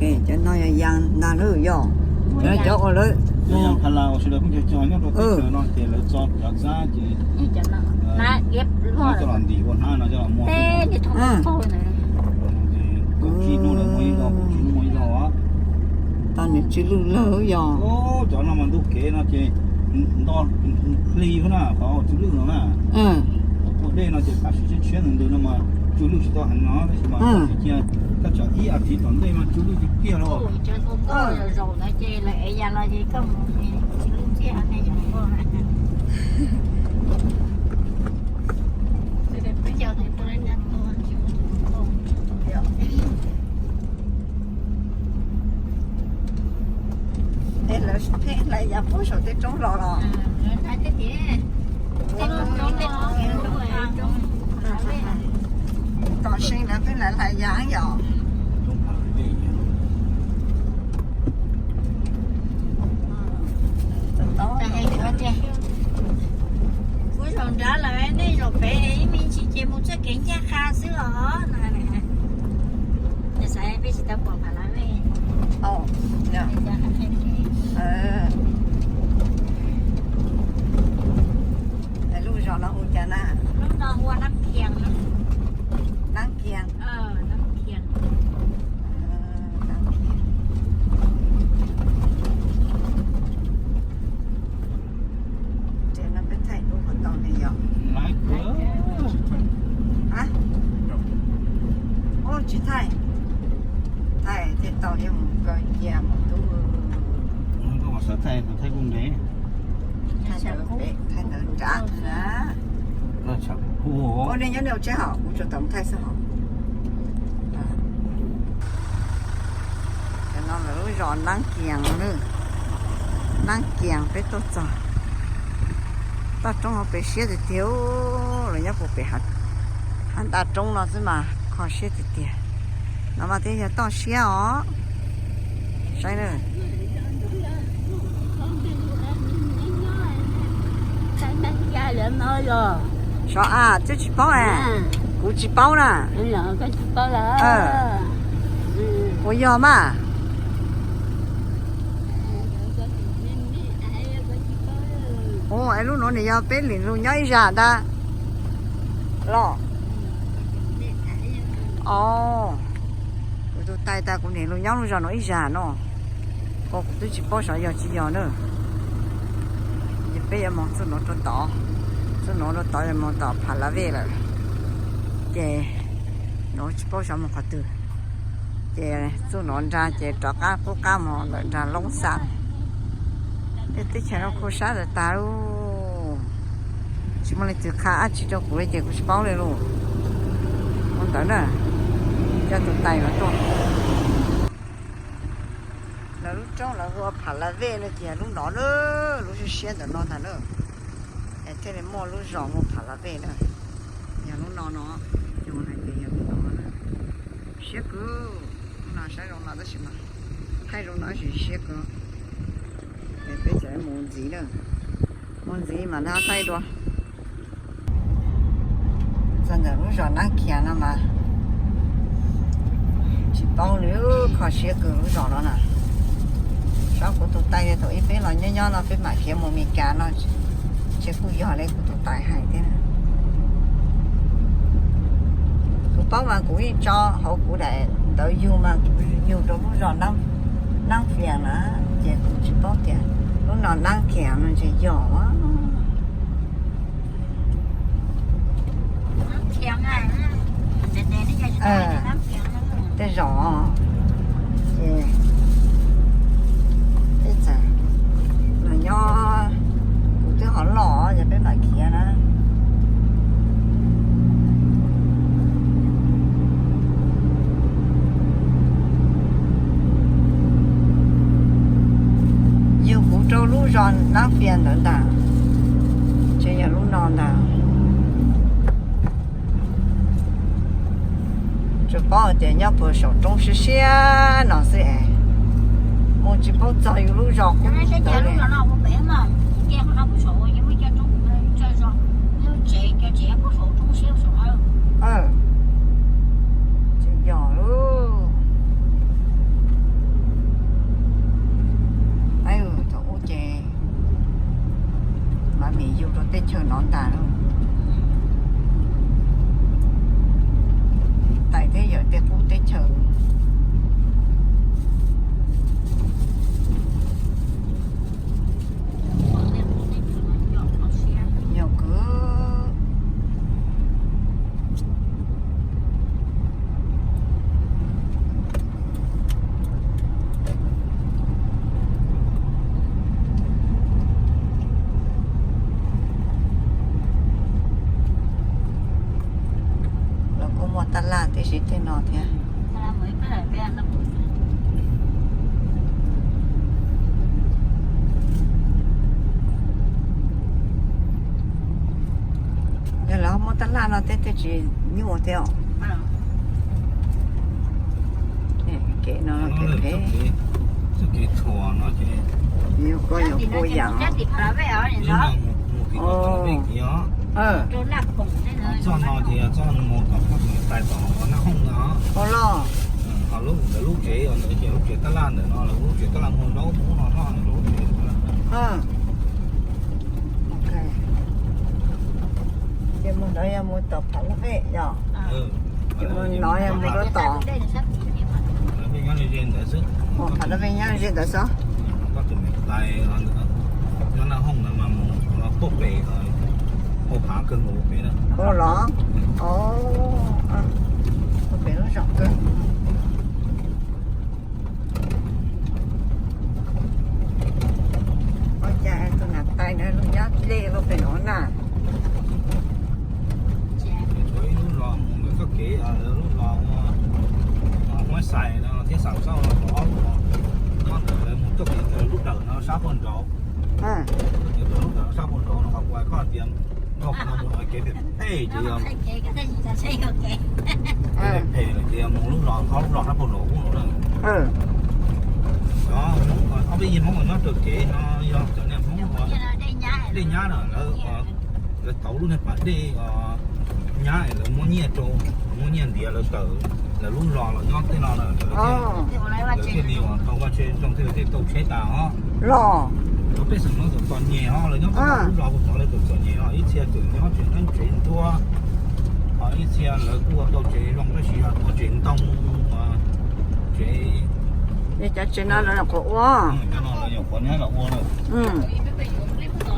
Cov no yog yas ntag lawm yog, cov uas lawv, yas pha las uas sawv daws pheej cog cog nyob rau teb chaws no ces lawv txo cov txab ces coj los ntim ua hnab no coj los muag. Kaum tsib hnub lawv muag ib zaug, kaum tsib hnub muag ib zaug. Tau nws tsw lwj lawg yog. Cov no mas ntug kev no ces nto hli na qhov tsw lwj no na. Puag dej no ces tam sim tshiab tshiab ntws ntws no mas tsw lwj tsis tau heev no tab sis mas cia koj tsom ib as thiv tom ntej mas tsw lwj tiag tiag los. Es lawv pheej hlais yas puag saum tej roob los los. Tom see lawv pheej hlais hlais yas yom. Kuv zaum nrad lawm nej zaum pem ib me ntsis ces mus txoj kev ncaj qha xwb os no. Xav peb tsis tau pom phav lav vej. Lub zos no hu cas na? Lub no hu ua Nab Kias. Nab Kias. Ces no peb thaij lub qhov tau ne yog. Ub, tsis thaij, thaij thiaj tau thiab mus koj cia mus tub. Koj mas xav thaij, thaij kuj ntev. Thaij ntawd pem, thaij ntawd nrad na. Ua li nyob nej ua tsheb hos, kuv tsuas tau mus thaij xwb hos. Cov no lawv lub zos Nab Kias no, Nab Kias peb tuaj txog. Toj roob hauv pes siab tiag tiag, lawv nyob puag pem hav ntaj roob no xwb mas kho siab tiag tiag. No mas thiaj yog toj siab os. Saib na. Sov a, twb tsis paub a. Kuv tsis paub na. Ua yog mas. Ua es lub nuav nws yog peb lim lug nyob ib zag ntag los? Os, kuv tus tais tas kuv niam lug nyob lub zos nuav ib zag no, kuv twb tsis paub sov yog tsis yog na. Ces peb yuav moog txuj nuav rau tod, txuj nuav rau tod yuav moog tom Phalavej lawm. Ces nuav tsis paub sov moog qhov twg, ces txuj nuav nrag ces rov qab qub qab moog lawm nrag Loob Xas. Tej teb chaws no khuv sab lawm tas lug, tsis muaj leej twg qha dab tsi rau kuv li ces kuv tsis paub li lug. Ua ntawd na, coj tus tais no tuaj. Lawv lub roob lawv hu ua Phalavej no ces lub no na, lub siab siab ntawm no ntag na. Es thiaj li muaj lub zos hu Phalavej na. Yog lub no no, ces yog lub no na. Siab kawg, lub no saib zoo no tab sis mas, thaij zoo no tab sis siab kawg. Es peb tseem mus ntxiv na, mus ntxiv mas nab thaij dua. Txog ntawm lub zos Nab Khias no mas tsis paub li, kho siab kawg lub zos no na. Saib kuv tus tais tias thaum ub peb los nyob nyob no peb mam khiav mus Mes Kas no, ces kuj yog li kuv tus tais hais thiab. Kuv paub mas kuv yeej tso hauv kuv daim ntawv yug mas kuv yug rau lub zos Nab Fias na, ces kuv tsis paub tias lub no Nab Khias no ntshe yog. Tej zaum ces peb txawm los nyob, kuv twb ho loj ces peb mam khiav na. Yug kuv rau lub zos Nab Fias ntawd ntag, ces yog lub no ntag. Tsuas paub hais tias nyob puag saum roob siab siab no xwb es mus tsis paub txog yus lub zos qub ntawd li. Tseem yog lauj. Nim yug rau teb chaws no ntag lauj. Tais thiab yawm tej qub teb chaws. Yog kwv. Los kuj muaj tab laj tib si tej no thiab. Yog lawv muaj tab laj no thiab tej tsis nyuaj thiab os. Kev no phem phem. Yus ko yus kuj yam. Txoj no ces txoj mus tom tais tom Naj Hooj na. Ua los. Ho lub ntawd lub tsev, lub tsev tab laj ntawm no, lub tsev tab laj muag zaub ub no noj lub tsev. Ces mus ntawd yog mus tom Phav Laj Vej yom? Ces mus no yog mus rau tom Phav Laj Vej nyob ze ntawd xwb. Koj tus niam tais nyob Naj Hooj ntawd mas mus puag pem, puag phav kawg nkaus pem na. Ua los. Puag pem lub zos kawg. Ua cas tus niam tais ntawd los nyob deb luaj pem no na? Tshuav ib lub zos mus ntawm txoj kev, lub zos ua Huab Xais no thiab Xam Xauj no, ob lub no, no ntawm lawv mus txoj kev lub dawm no sab puag nraud. Lub dawm no sab puag nraud no, qhov kuv hais koj tias nkauj no mus kev phem phem ces yog phem lawm ces yog mus lub zos, ob lub zos sab puag nraud ub no na. Cov Hmoob, ob peb yig Hmoob uas nyob raws kev no yog cov niag Hmoob uas dej nyab na, lawv, lawv tauv lub niag pas dej nyab es lawv muab nyiaj rau, muab nyiaj ntiav lawv tawm lawv lub zos los nyob tej no na, lawv thiaj li uas tau vaj tse zoo thiaj li tau tsheb tas os. Los, cov pej xeem no txom txom nyem os, lawv nyob lub zos puag tod lawv txom txom nyem os, ib txhia tseem nyob tsev neeb tsev ntuab, ho ib txhia lawv kuj ua tau tsev zoo tab sis yog ua tsev ntoo, tsev. Cov tsev no lawv nyuam qhuav ua. Cov no lawv nyuam qhuav nyob los ua lawm. Cov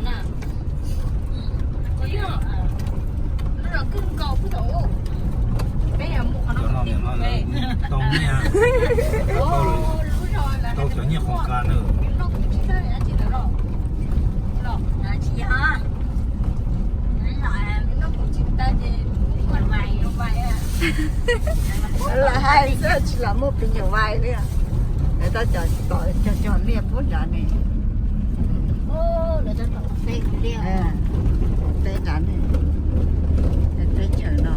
no nim no lawv tau nyiaj, tau cov nyiaj khoom kas na. Lawv hais xwb tsis los muaj pes nyuam vais li. Lawv tab tom cog cog liaj pub nrad ne. Peb nrad ne, teb chaws no.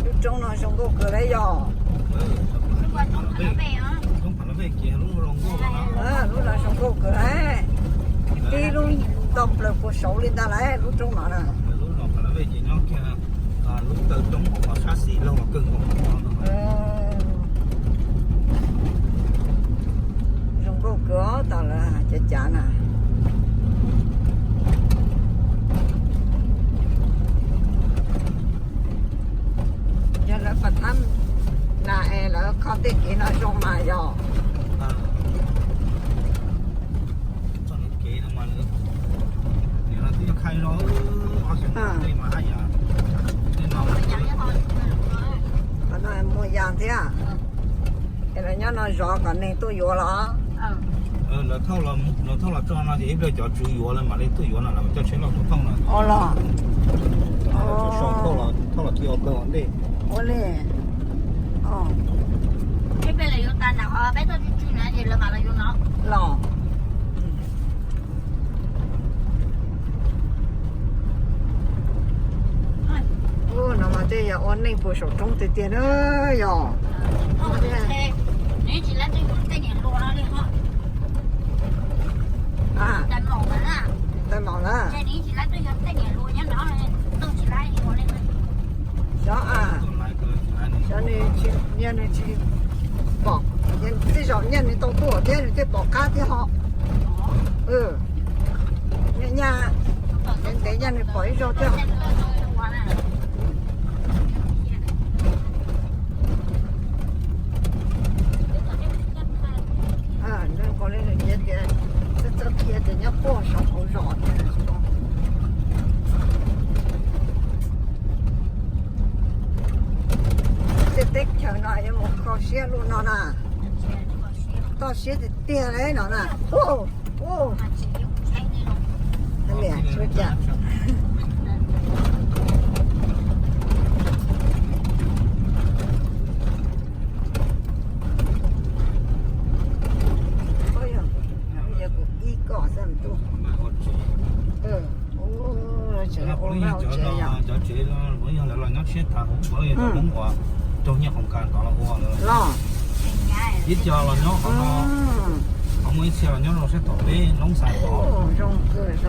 Lub roob no zoo nkauj kawg li yog. Lub no zoo nkauj kawg li. Tib lub ntau plaws puag saud li ntag lauj lub roob no na. Lub taw roob uas sab xis laug los kawg nkaus. Zoo nkauj kawg tas lawm cav cav na. Yog lawv pas thab nas es lawv kho tej kev no zoo mas yog. Qhov no muag yas thiab. Es lawv nyob no zov kom neeg tuaj yuav los? Lawv thauj los tso no ces ib pliag cov tswv yuav lawv mam li tuaj yuav no, lawv coj tsheb loj tuaj thauj no. Los, thauj los cia ua kawg ua ntej. Ua li. Los. Ub, no mas tej yog ua neej puag saum roob tiag tiag na yog. Tais maum na. Xyov, xyov nws tsis, yog nws tsis, Pom, txij zaum nyaj nws tau tuaj thiab nws thiaj pom qab thiab ho. Nyaj, ntev ntev nyaj nws pom ib zaug thiab. Nws qhov li nws nyiam tias txawj txawj qhia tias nyob puag saum hauv zos tias, tej teb chaws no yuav mus kho siab luaj no na. Toj siab tiag tiag li no na. Ua, ua, ua cas. Yog kuv ib kom xwb tuaj. Cov tsev, cov tsev los yog lawv los nyob siab tag, yog cov Hmoob uas raug nyiaj khoom kas tod los ua lawm. Ib co los nyob qhov no, ho muaj ib txhia los nyob rau sab tom peb Loob Xas tod.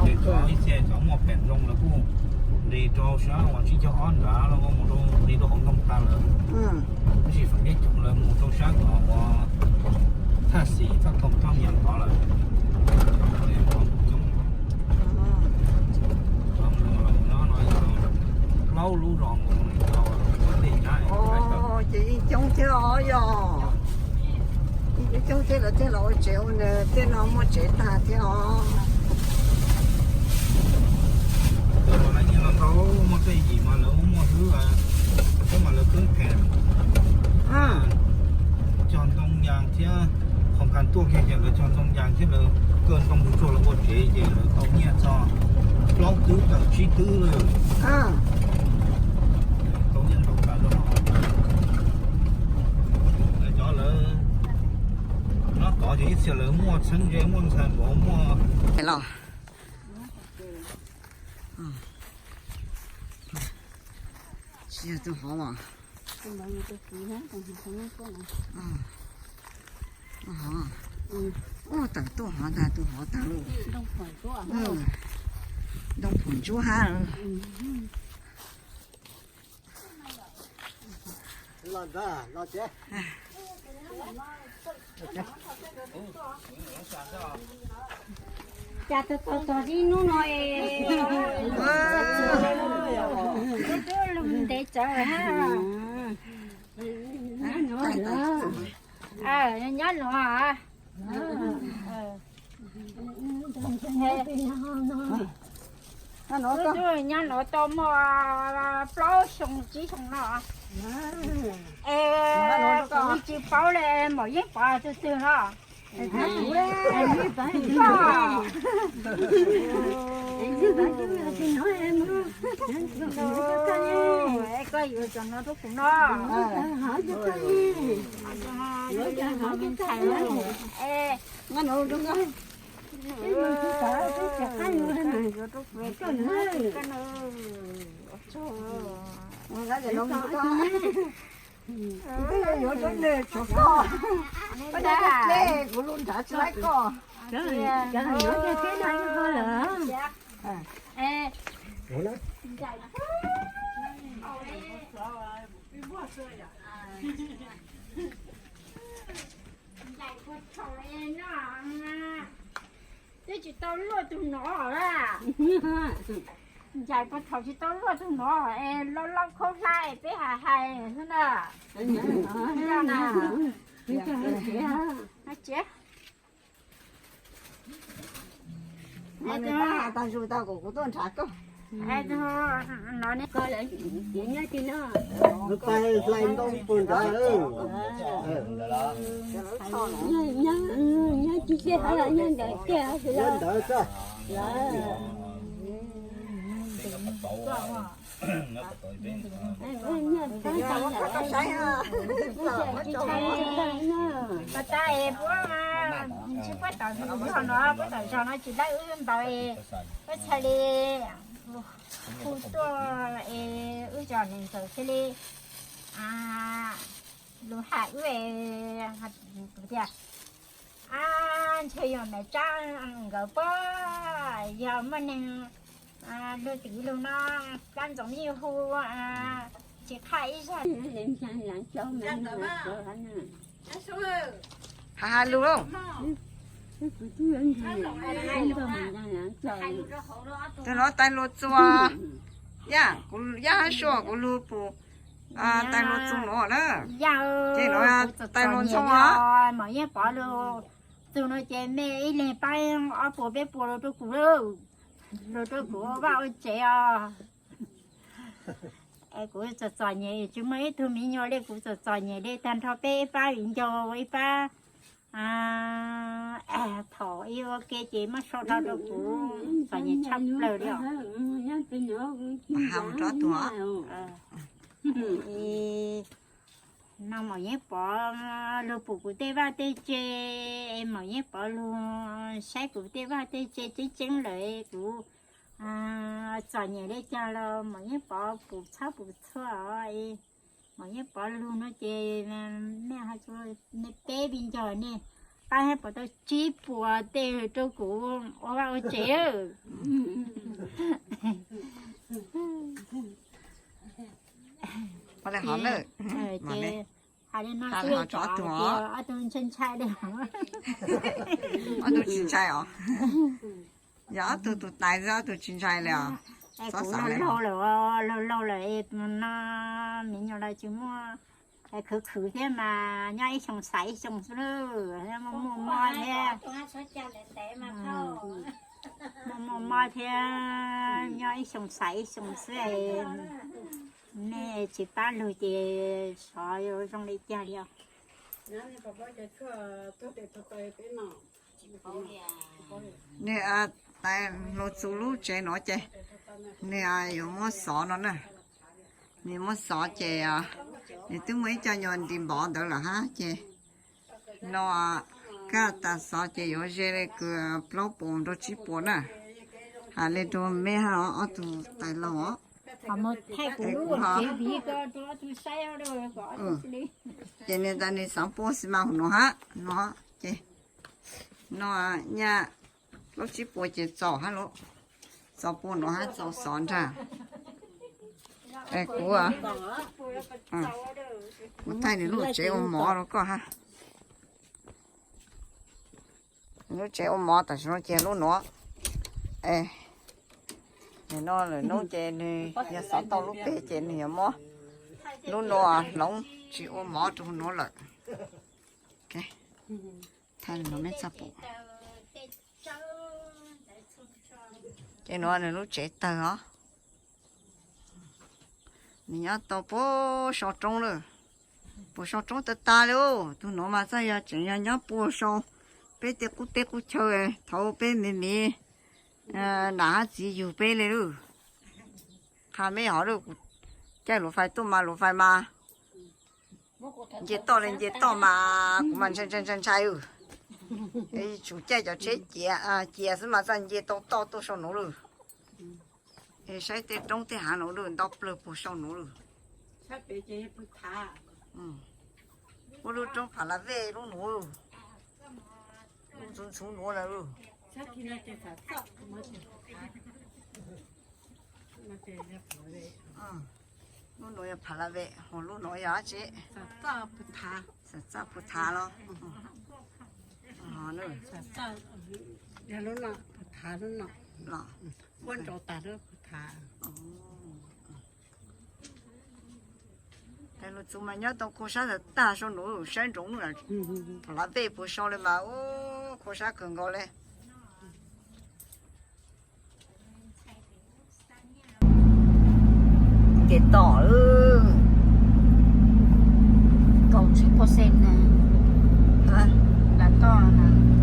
Ces cov ib txhia cov muaj pem zoo lawv kuj nqis rau sab uas tsib caug ob nrad los mus rau nqis rau hauv ntoo tag lawm. Tab sis feem peb coob lawv mus rau sab tom uas Thaj Xis Thaj Toom Thaj Mias tod lawm. Cov mus los no yog plaub lub zos mus rau Thaj Xis Nyab. Ces yeej coob thiab os yog. Yeej coob thiab lawv thiaj los ua tsev ua nws, tej no muaj tsev tag thiab os. Lawv mas lawv nyiaj no ntau, muaj tej yim mas lawv muaj hlwb, hlwb mas lawv khwb phem. Cog ntoo yas thiab, qhov kas tuaj kiag ces lawv cog ntoo yas thiab lawv kaw ntoo mus tsuag lawv ua tsev ces lawv tau nyiaj txog plaub twb tawm tsib twb lawm. Tau nyiaj ntau tas zog. Cov lawv nyob tod ces ib txhia lawv muaj txheeb ze muaj ntxhais npaum muaj los. Tsis yog tus hov los. Ua tawm tuaj hov tag, tus hov tag lauj. Ntoo phuam ntsuab hab. Cas tau tau tau ib hnub no es twb lug ntev tsawv hab. Nyob no. Twb nyob no tau muaj plaub xyoo tsib xyoo no. Es kom tsis paub li, Maum Yeeb pov twg twg no. Koj yuav cov no rau kuv no. Kuv lub nrad tsis laib koj. Ncaim puag thaum no, twb tsis tau luaj tug no lawm. Ncaim puag thaum tsis tau luaj tug no es laub laub khaub hlab es peb hais hais xwb na. Tag zus tau kom kuv tuaj nrhav koj. Hlais ntoo puag nrad. Nyob tsis seb hab, nyob ntawd tiag, nyob ntawd xwb. Pas tas es puab tsis puab tawm zog no, puab tawm zog no tsis dawb wb npaum es puab txhaj li hu tuaj es wb cov neeg ntxawm thiaj li lug hais wb tias, ntshe yog Maiv Tsab nkawd puab yog muaj neeg lug tim lug no, Pab Ntxoov Yij hu tsis qhaj ib zag. Ha ha lug lauj. Tus no tais luas txuas. Yaj, kuv yaj hab sua kuv lug pum tais luas txuas nuav na. Ces nuav tais luas ntxhoo os. Mos Yeej Pov lug txug no ces mej ib leeg paab ob puas peb puas lug rua kuv, lug rua kuv ua vaj ua tsev os. Es kuv txom txom nyem tsis muaj ib tug miv nyuas le, kuv txom txom nyem le tag nrho peb ib pab viv ncaus ib pab thaum ib ua ke ces muab sau dhau rau kuv, txom nyem tshaj plaws li os. No Mos Yeej Pov lug pum kuv tej vaj tej tse, es Mos Yeej Pov lug saib kuv tej vaj tej tse tseeb tseeb lawm, kuv txom nyem le caag los Mos Yeej Pov pum txhab pum txhua os. Mos Yeej Pov lug no ces mej has, nej peb viv ncaus nej paab hab puas tau tsib puas tej rau kuv ua vaj ua tsev. Ces hais li no xwb, ob tug ntshai ntshai li. Ob tug tsis ntshai os. Yog ob tug tus tais xwb, ob tug tsis ntshai li os. Kuv laug laug lawm, laug laug lawm no, miv nyuas los tsis muaj, khwv khwv thiab mas nyob ib xyoo xaiv ib xyoo xwb, muaj muaj mob thiab. Muaj muaj mob thiab, nyob ib xyoo xaiv ib xyoo xwb. Nej tsis pab lug ces xyov yuav zoo li cas li os. Nwg tais luas txuas lub tsev nuav ces nwg yuav muab xov no na. Nwg muab xov ces nwg twb muaj ib co nyuas nris npov ntawd lawm hab ces no kaj tas xov ces yuav ze le kws plaub puas rau tsib puas na. Has le rua mej hab ob tug tais laug os. Ces nwg tas nwg xaav puab xi mas huv nuav hab no ces no nyaj plaub tsib puas ces txaus hab lauj. Txaus puas nuav hab txaus xov nraag. Kuv, kuv thaij nwg lub tsev ua mov rau koj hab. Lub tsev ua mov tam sim no ces lub nuav. Nim no lwm nub ces nwg yog xov tau lub peg ces nwg yuav muab lub nuav hloov tsis ua mov rau nuav lawm. Thaij nuav mej txhaj pum. Ces nuav nwg lub tsev tawg os. Nwg nyob tau puag sau roob lawm. Puag sau roob tag tag li. Tug nuav mas txawj yog tseem yog nyob puag sau peb tej qub teb qub chaw thaud peb me me nam hab txiv yug peb le lawm. Qha mej hov lawm, kuv caij luas fais tuaj mas luas fais mas nce toj le nce toj mas kuv mas ntshai ntshai ntshai ntshai. Tsum caij cov tsheb cia, cia xwb mas txawj nce tau toj tuaj sau nuav lawm. Es saib tej roob tej haav nuav lawm, nto plawg puag sau nuav lawm. Puab lub roob Phalavej lub nuav, lub ntxhuv ntxhuv nuav lawm. Lub nuav yog Phalavej, ho lub nuav yog dab tsi? Xam Txaj Phu Thav los? Los, puab ntsaus tag lub Phu Thav. Tais luas txuas mas nyob tau kho sab tag tag sau nuav, saib ntsoov Phalavej puag sau le mas kho sab kawg nkaus le. Nce toj, kaum tsib puas xees na.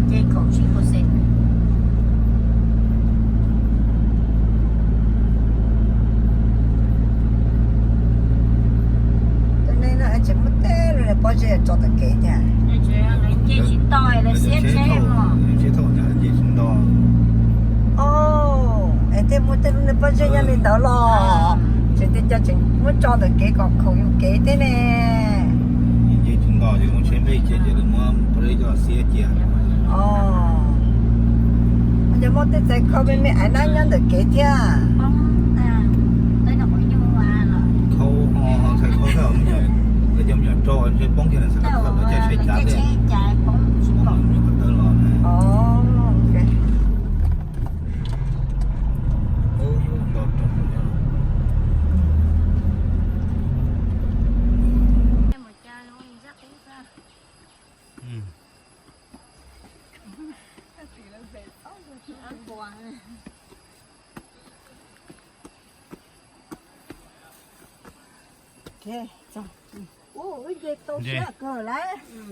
Nce kaum tsib puas xees. Tus neeg no tseem muaj tej lub niag pob zeb tso ntawm kev thiab. Nce tsis tau, lawv xiab tsheb. Es tej muaj tej lub niag pob zeb nyob li ntawd los, tseem tej cov tseem muab tso ntawm kev kom khoom yus kev thiab ne. Yog muaj tej txais khau me me aiv nab nyob ntawm kev thiab. Cov me nyuam rau ntshe poob kiag lawm, xav kom lawv caij tsheb cav tej.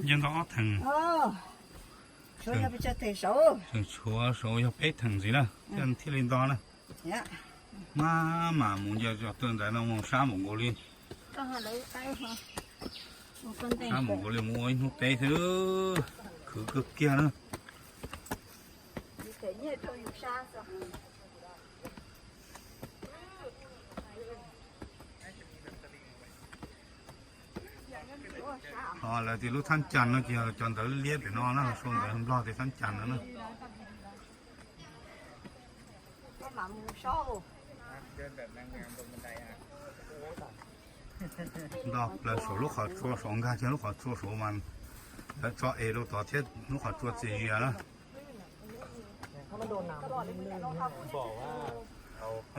Nce ntau ob theem, tshuav saud yog peb theem ntxiv na, thiaj li nto na. Maj mam mus nce cov twg ntawd no mus sab npaum nkaus li, sab npaum nkaus li mus ua ib hnub teb xwb, khwv kawg kiag na. Ho lawv tias lub thab cas no ces yog cov ntawd liab pem no na, sau ntawv Nplog tias thab cas no na. Nto plaws saum lub qhov tsua saud, nkag kiag lub qhov tsua saud mas lawv tso es rau tod thiab lub qhov tsua txias zias na.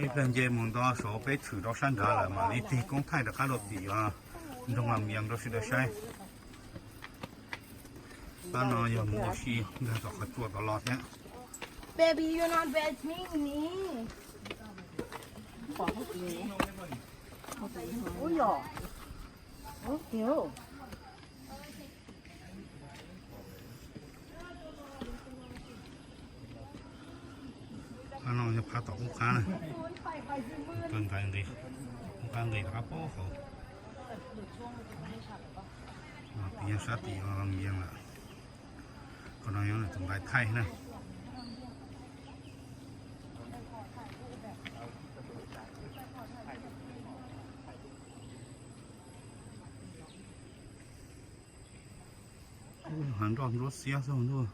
Ib pliag nce mus nto saud peb tshwm rau sab nrad lawm mam li tig koob thaij rov qab rau tim Nroog Las Mias rau sawv daws saib. Pab no yog mus ua si nkag tom qhov tsua tod los thiab. Baby, you not bad me ni. Ui yog. Ui kiag. Qhov no yog phab tom qub qab na, qub qab nqis rov qab pab hauv. Tus yog sab tim Las Mias lawm, qhov no yog nws tus nqaij thaij na. Hav nroj ntsuab xiab xwb ntuj.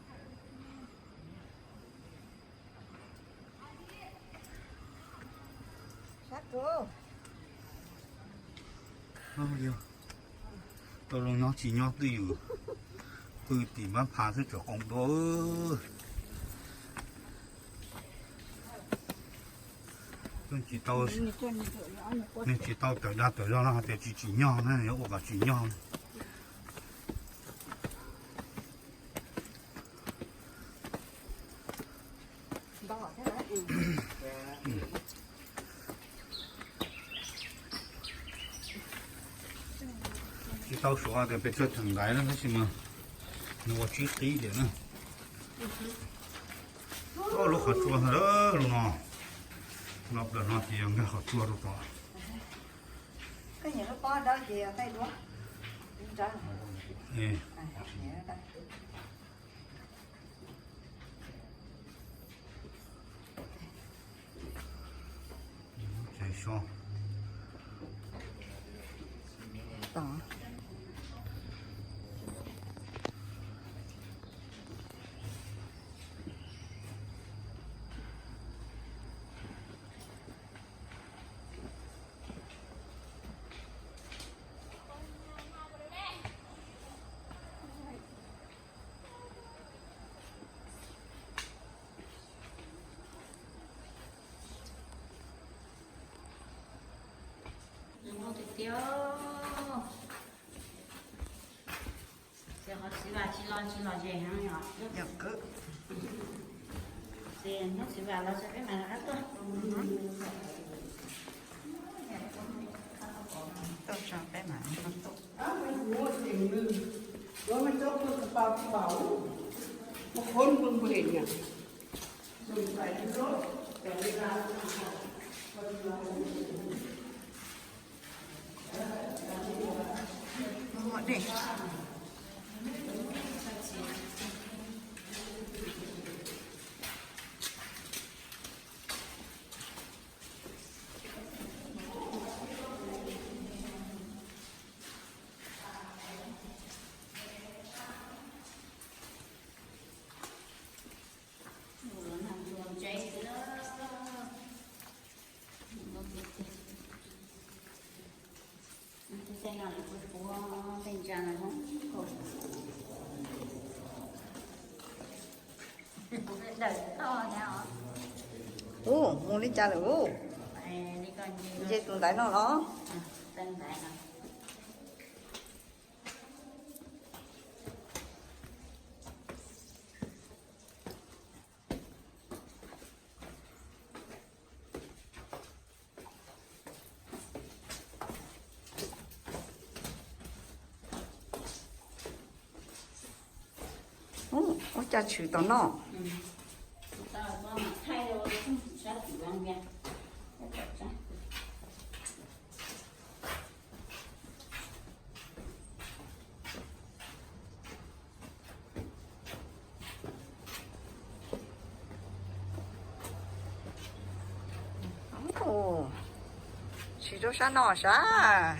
Tau zoo nyob tsis nyob twj ywm, pw tim npab phav xwb tseem qoos dua. Tsis tau, nws tsis tau tawm dag tawm zog no hais tias tsis tsim nyog na, yuav ua kom tsim nyog. Tsis tau suav tias pes tsawg theem ntaiv na tab sis mas nws ua tsib qib tias na. Lub qhov tsua lub no, no plaws no ces yog nkag qhov tsua rau tod. Tiag tiag. Ces qhov txiv vas tsis los tsis lom zem heev yom. Ces hnub txiv vas los tso peb mam rov qab tuaj. Tuaj tso peb mam rov qab tuaj. Ub, mus li cas lawm ub? Nce tus ntaiv no los? Ub, ua cas tshwm tom no? Tshwm rau sab no sav.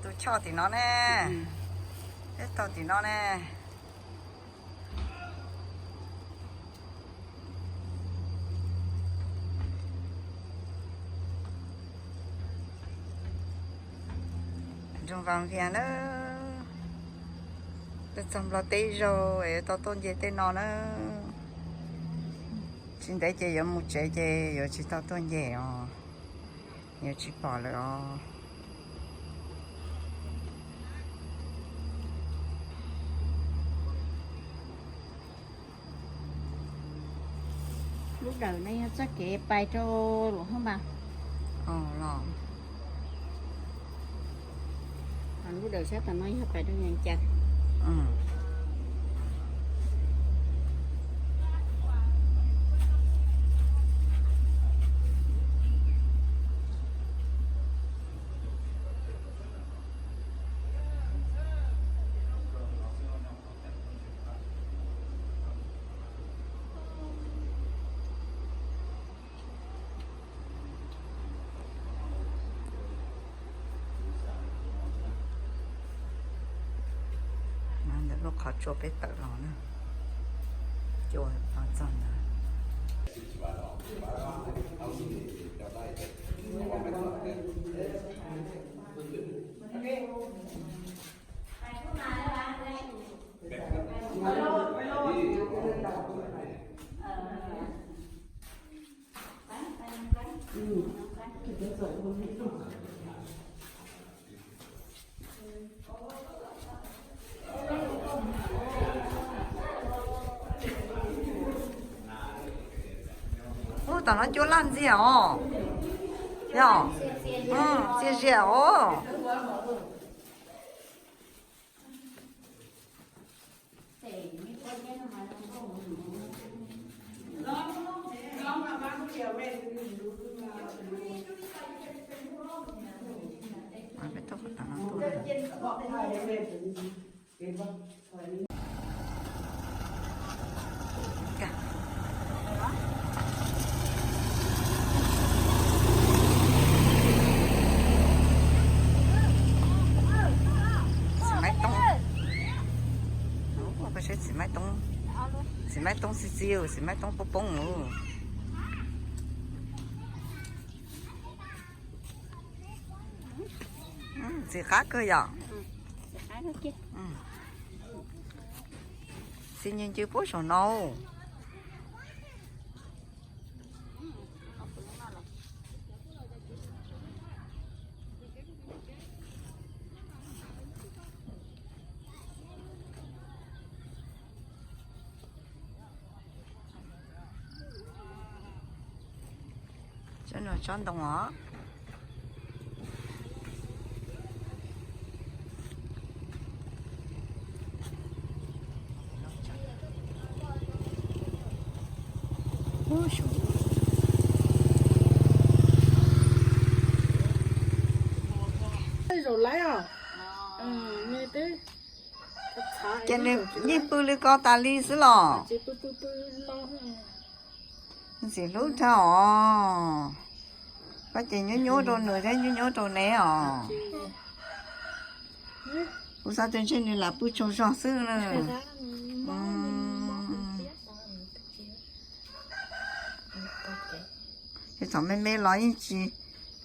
Tus choj tim no ne, peb taug tim no ne. Nroog Vaj Vias na, tuaj txog Nplog teb zaug es yuav tau tuaj nce tej no na. Tsis ntev ces yuav mus tsev ces yuav tsis tau tuaj nce os, yuav tsis pom lawm os. Lub dawm no yog txoj kev pais rau Luam Hoob Npas. Lub dawm sab tom no yog pais rau Nyees Cas. Ntawm lub qhov tsua peb tawm los na, cua txog ntawd. Ub, tom no cua laj ntxiag os. Yog, txias zias os. Txiv maiv toob, txiv maiv toob, txiv maiv toob xi xi, txiv maiv toob poob poob. Ntxim qab kawg yom. Xi nyis ncw puab saum no. Tsob no tsob ntoo os. Zaum laiv os. Ces nws yeej pw li ko tas li xwb los? Ntxim hlub dhau os. Koj ces nyuab nyuab rau nws thiab nyuab nyuab rau neb os. Kuv xav tias ntshe nws lam pw tsaug zog xwb na. Ces thaum me me los yeej tsis,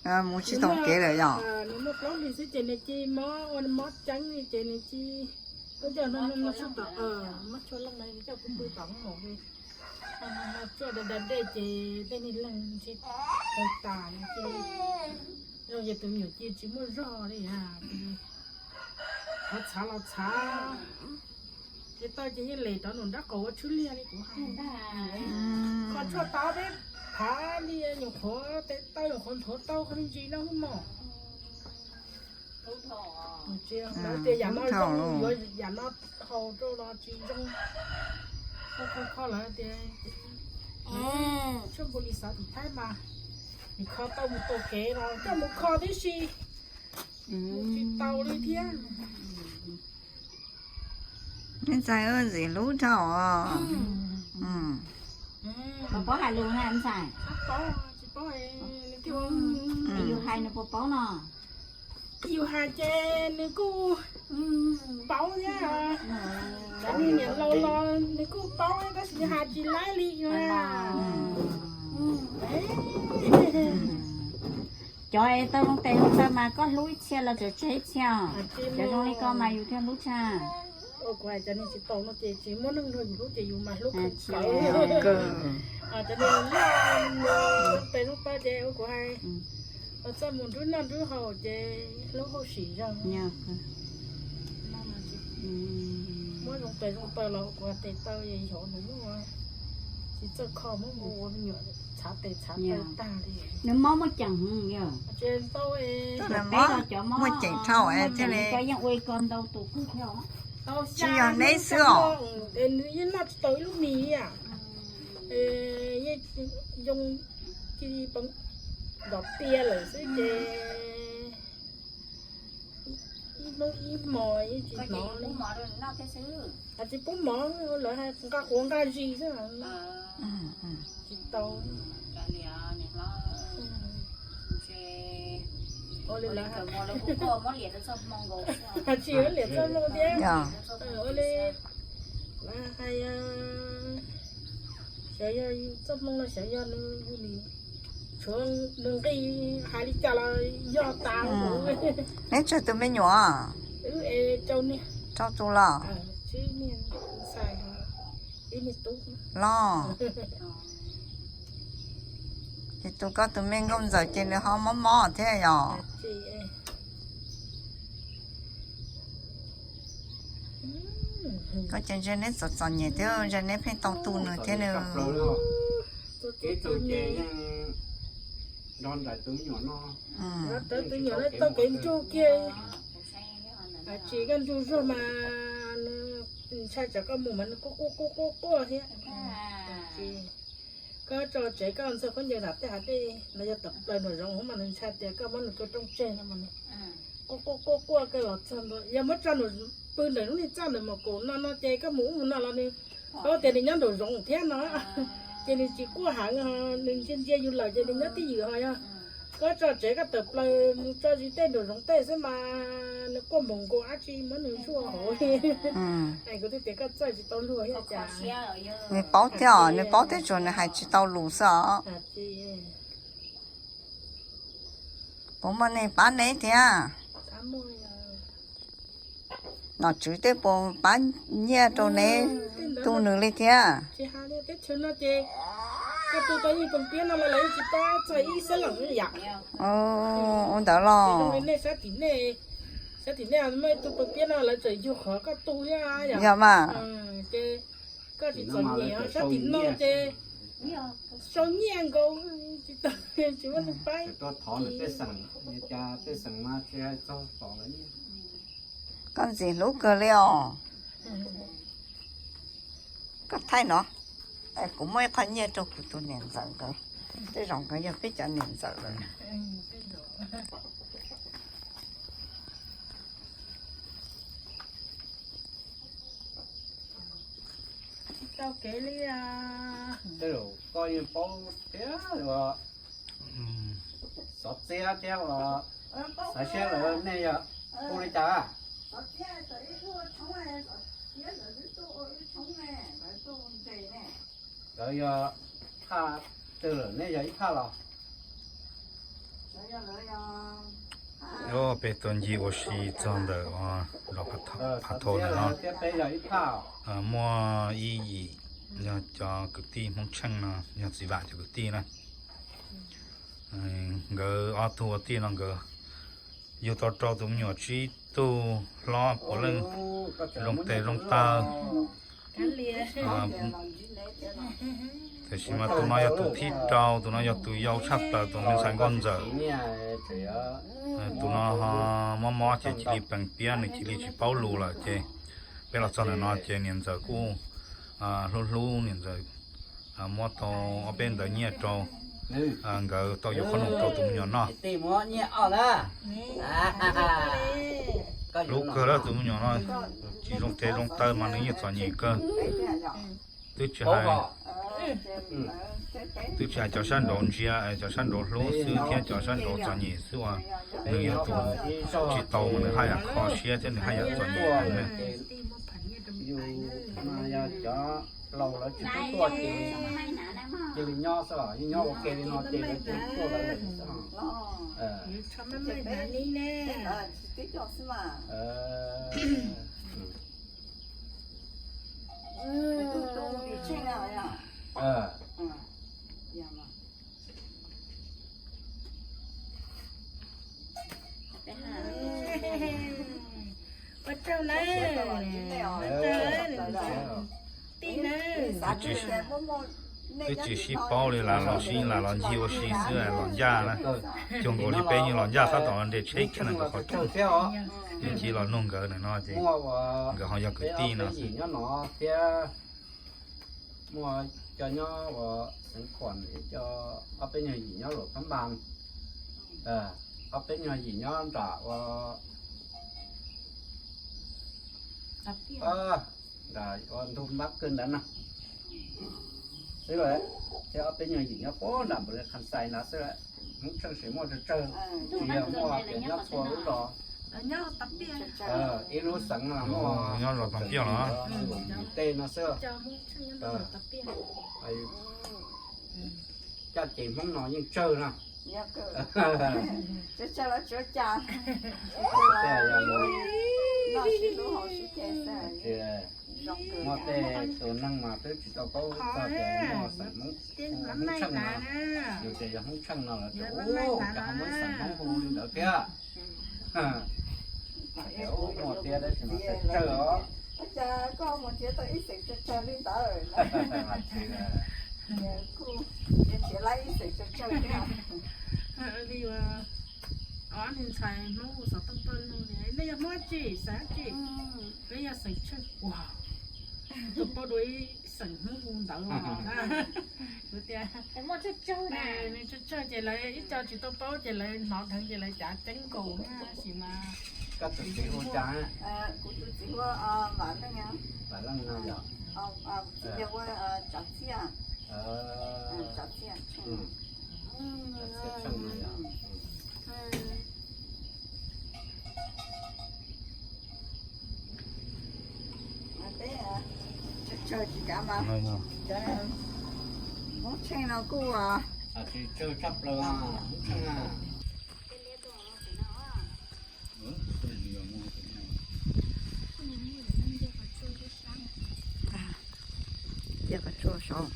Mus tsis tau kev lawm yom? Nws muaj plaub hlis xwb ces nws cia li mob, ua mob ceeb li ces nws cia li, lub caij no mob tshua tom, mob tshua leej no coj kuv pw tom hoob mom li. Tsuaj da da dej ces tej niag leeg ntshe tawg tas ces, zoo ces tus me nyuam cia li tsis muaj zog li, thov txhav los txhav. Ces tau ces yeej lem rov nram nraub qaum ua tshwb liag li kuv hais. Kho tshuaj tau peb phav li nyuam qhuav tes tau nyuam qhuav nthuav tau qhov me ntsis no hwb mog. Lawv tias yam no zoo, yuav yam no haus rau los tsis zoo. Kho kho kho lawv tias tshuaj npau li xav tim Thaib mas, nws kho tau mus tau kev los coj mus kho tib si, mus tsis tau li thiab. Ntxhais ntxim hlub dhau. Paub hais lus na ntxhais? Tsis paub, yus hais nws puas paub no? Yus hais ces nws kuj paub thiab. Cov niag niam laus los nws kuj paub tab sis nws hais tsis laib li. Cov es tau zoo tes zoo taw mas koj hlub ib txhia los tseem tseg ib txhia os. Cov zoo li koj mas yus thiaj hlub tshaj. Ua kuv hais cov niag tsis tau no ces tsis muaj neeg nrog yus hlub ces yus mas hlub kawg. Cov niag zoo tes zoo taw ces ua kuv hais, txaj muag nrub noj nrub haus ces hlub hauj sim zog. Muab zoo tes zoo taw los ua kuv hais tes taw yog nws muaj, tsis txawj kho muab ua me nyuam txhav tes txhav taw tag li. Nws mob muaj ceem yog? Tsis tau, cov mob muaj ceem dhau thiaj li, yeej ua ko ntau tus kug thiab. Tsis yog neb xwb os. Nws yeej noj tsis tau ib lub mis, yeej yoo, cia li ntom pia lawm xwb ces ib hnub ib hmos yeej tsis hnov li. Hais tsis pub mov, lawv hais nqa quav nqa zis xwb. Tsis tau. Ua li lawv hais, tsis liam txoj hmoo thiab. Ua li lawv hais, xyov yog yus txoj hmoo los xyov yog nws, tshuav nws nqis hais li cas los yog tas. Neb tsawg tus me nyuam? Wb es rau niag, rau tus los? Tsib niag ntxhais, ib niag tub los. Ces tus koj tus me nkauj ntxawm ces nws ho mob mob thiab yog? Koj ces ntshai neb txom txom nyem thiab ntshai neb pheej tau tu nws thiab nws. Ib tug ces yeej nrog nraim tus me nyuam no. Tus me nyuam no tau kev nrug kiag. Tsis koj nrug zuag mas nws ntshai tsam koj mus mas nws quaj quaj quaj quaj quaj thiab. Koj tso tsev koj ntxog khaub ncaws nram tej hav dej los yog tawm plaws nraum zoov mas nws ntshai tias koj muab nws kaw rooj tseg no mas nws quaj quaj quaj quaj kawg los txog ntua. Yog muab tso pw ntawm lub niag txaj ntawm mom kaum no no ces koj mus ub mus no los nws paub tias nws nyob nraum zoov thiab no. Ces nws tsis quaj heev, nws ntsia ntsia yus lawm ces nws nyob twj ywm ho yog koj tso tsev koj tawm plaws mus tso zis tej nraum zoov tej xwb mas nws quaj npaum nkaus dab tsi muab nws zuaj hauv. Kuv twb tias koj txawj tsis tau luag thiab cas. Nws paub thiab os, nws paub thiab tsuas nws hais tsis tau lus xwb os. Puas muaj neeg pab neb thiab? Nom tswv tej puas pab nyiaj rau neb tu nws li thiab? Ua ntawd los? Sab tim nej, sab tim nej muaj ib tug pawg piab no lawv tseem yug qhov koj tu thiab yom? Yog mas. Ces koj tsis txom nyem, sab tim no ces sau nyiaj nkaus, tsis tau, tsis muaj neeg pab. Tuaj thov nws pej xeem, cas pej xeem mas tsis hais txog tom lawv nyiaj. Koj ntxim hlub kawg li os. Koj thaij no, kuv muaj ib qho nyiaj rau kuv tus niam ntxawm nkawd, tej zaum nkawd yog peb cov niam ntxawm lawm. Tsis tau kev li. Tej zaum koj yeej paub thiab uas xov txiab thiab uas xav siab lawm nej yog hu li cas? Lawv yog phaj twg lawm nej yog ib phaj los? Peb tuaj ncig ua si txog ntawm Los Phav Thau ntawm no, muaj ib yim yog cov kwv tij Hmoob Tsheej no, yog txiv Vam cov kwv tij na. Nkawd ob tug ua tij no nkawd yug tau rau tus me nyuam tsib tug hlob puav leej zoo tes zoo taw. Tiam sis mas tus no yog tus thib rau, tus no yog tus yau tshaj plaws, tus me ntxhais nkauj ntxawm. Tus no ho mob mob ces cia li plees piab, nws cia li tsis paub lus lawm ces peb los txog ntawm no ces niam ntxawm kuj hlub hlub niam ntxawm, muab tau ob peb ntawv nyiaj rau nkawd tau yuav qhob noom rau tus me nyuam noj. Hlub kawg lawm tus me nyuam no, tsis zoo tes zoo taw mas nws yeej txom nyem kawg. Twb tsis hais, twb tsis hais cov sab nraud ntsia, cov sab nraud hlub xwb thiab cov sab nraud txom nyem xwb uas nws yog tus tsis tau mas nws haj yam kho siab thiab nws haj yam txom nyem heev na. Ua tsaug na, ua tsaug na, tij na. Twb tsis sib paub li, lam los sib lam los ncig ua si xwb los ncaj na. Cuag nkaus li peb yeej los ncaj tab tom los nres tsheb kiag ntawm qhov rooj, yeej cia los nug nkawd ntawm no ces nkawd ho yog kwv tij no. Muaj cov nyob ua Xeev Khuam, cov ob peb nyuag yim nyob Luam Phab Npas, ob peb nyuag yim nyob nram ua, nram ua ntug Npab Kawg ntawd na xwb lawm. Thiab ob peb nyuag yim nyob puag nram npaum li Khas Xais ntawd xwb lawm. Hmoob Tsheej tseem muaj tsawg tsawg, tsis yog muaj tias nyob txhua lub zos, ib lub xeev no muaj nyob zos Thaum Piaj los tej no xwb. Caj ces Hmoob no yeej tsawg no. Muaj tej tus neeg mas twb tsis tau paub txog tias muaj xeem Hmoob, Hmoob Tsheej no, yus tias yog Hmoob Tsheej no lawv tias ub, cas ho muaj ib xeem Hmoob hu li ntawd thiab. Tias ub muaj thiab tab sis mas tsawg tsawg os. Ua cas koj mus nrhiav tau ib xeem tsawg tsawg li ntawd? Kuj nrhiav tau ib xeem tsawg tsawg thiab. Ob niag ntxhais Hmoob hu xov tooj tuaj nug tias nej yog Hmoob dab tsi, xeem dab tsi? Peb yog xeem Tsheej. Ua, tsis tau paub dua ib xeem Hmoob hu ntawd os. Kuv tias, nws tsawg tsawg ces lawv ib co tsis tau paub ces lawv hnov dheev ces lawv cav ceeb nkaus na, tab sis mas. Koj tus txiv hu cas? Kuv tus txiv hu Vam Leej. Vam Leej no yog, txiv yog ua Tsav Txiaj. Tsav Txiaj Tsheej. Tsav Txiaj Tsheej no yog. Peb tsawg tsawg tsis kav mas, cov Hmoob Tsheej no kuj tsis tsawg tshaj plaws Hmoob Tsheej na. Cia qhov tsua saud.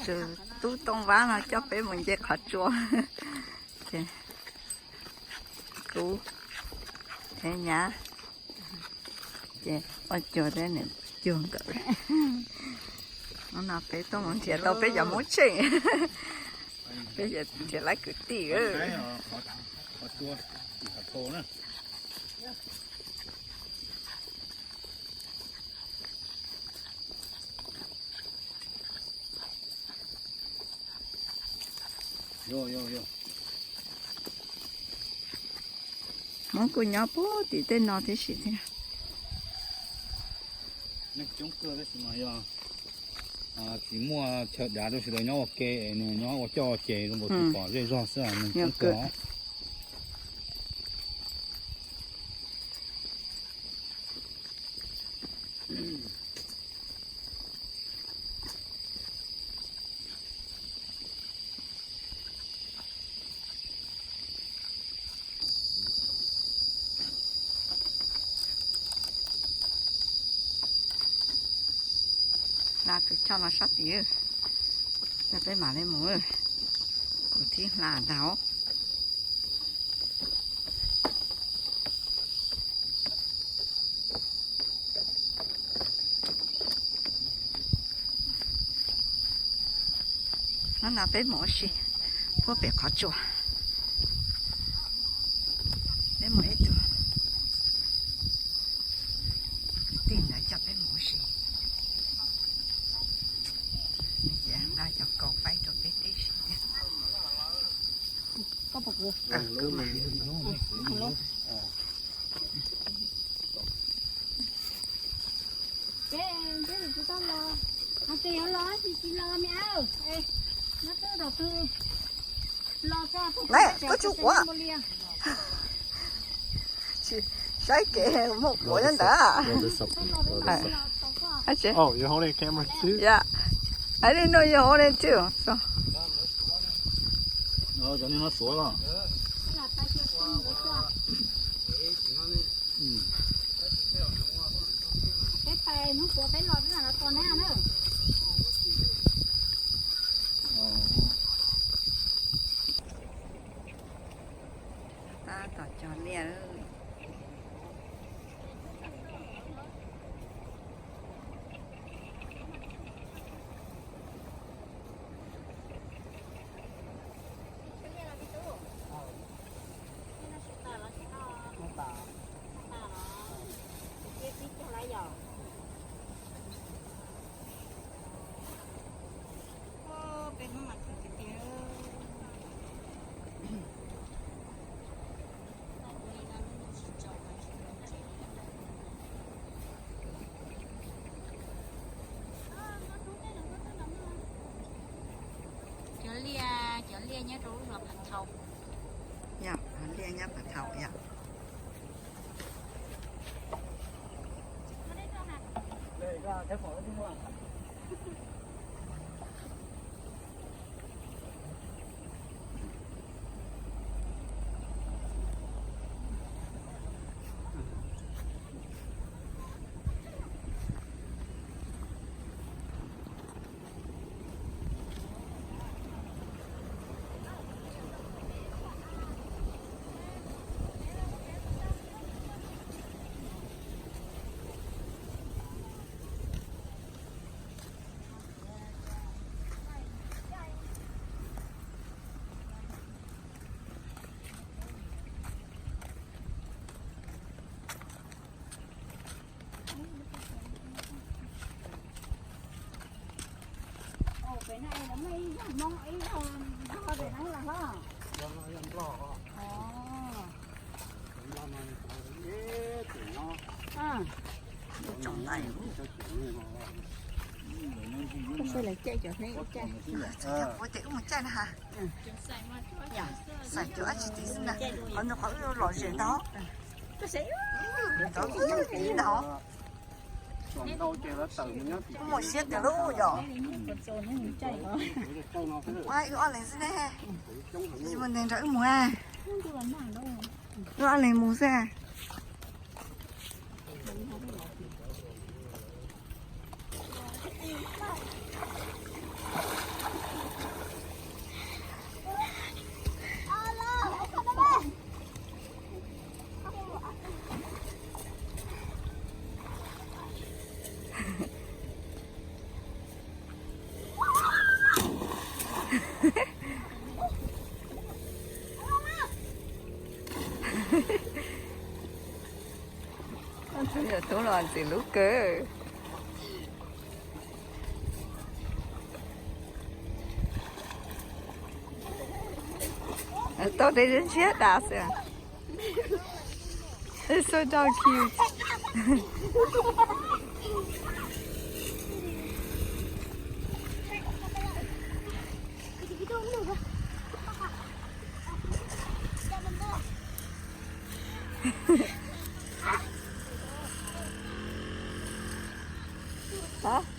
Tus tub Tooj Vab no coj peb mus nce qhov tsua. Ces kuv, es nyab, ces poj cuag thiab niam cuag nkawd. Hnub no peb tuaj mus nrhiav tau peb cov Hmoob Tsheej. Peb nrhiav lab kwv tij. Hmoob kuj nyob puag tim tej no tib si thiab. Neeg coob kawg tab sis mas yog tsis muaj chaw dav rau sawv daws nyob ua ke, nws nyob ua coj ua ces zoo nkaus tsis pom zej zog xwb, neeg coob kawg. Hla tus choj no sab tid, peb mam li mus, kuv thib hla ntag. Hnub no peb mus ua si puag pem qhov tsua. Peb mus ib tug kwv tij ntawd coj peb mus ua si. Nws ces nqa cov kaus faib rau peb tib si. Saib kev muaj quav nyob ntawd. Oh, you're holding a camera too? Yeah. I didn't know you're holding too. So. Tab tom cog liaj. Cov liaj, cov liaj nyob rau lub zos Phav Thau. Yog, liaj nyob Phav Thau yog. Ua ces wb mus caij na ha. Xaim cov dab tsi tid xwb na, qhov no qhov wb lom zem ntag. Ntawd ib ntag. Wb mus siab tiag lub yom. Ua wb ob leeg xwb ne. Tsis muaj neeg nrog wb mus. Wb ob leeg mus xwb. Tub los ntxim hlub kawg. Tau tej ntshiab dav xwb. It's so darn cute. Hả?